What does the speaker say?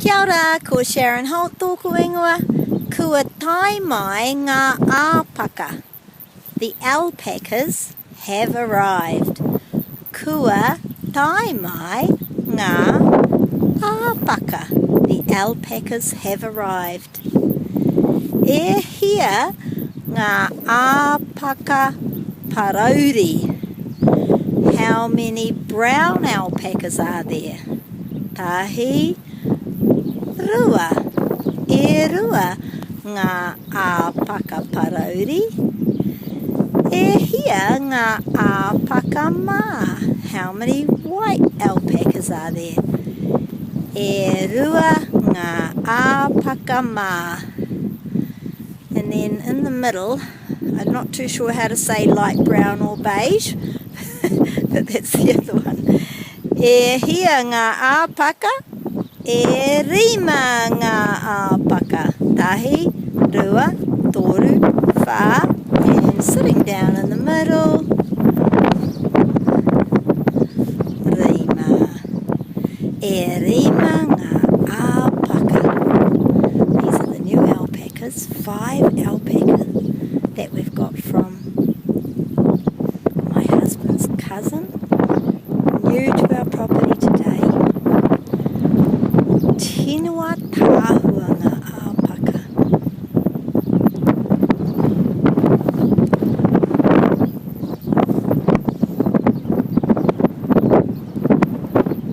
Kia ora, ko Sharon Holt tōku ingoa. Kua tae mai ngā āpaka. The alpacas have arrived. Kua tae mai ngā āpaka. The alpacas have arrived. E hia ngā āpaka parauri? How many brown alpacas are there? Tahi, rua. E rua ngā āpaka parauri. E hia ngā āpaka mā? How many white alpacas are there? E rua ngā āpaka mā. And then in the middle, I'm not too sure how to say light brown or beige, but that's the other one. E hia ngā āpaka? E rima ngā āpaka. Tahi, rua, toru, whā, and sitting down in the middle.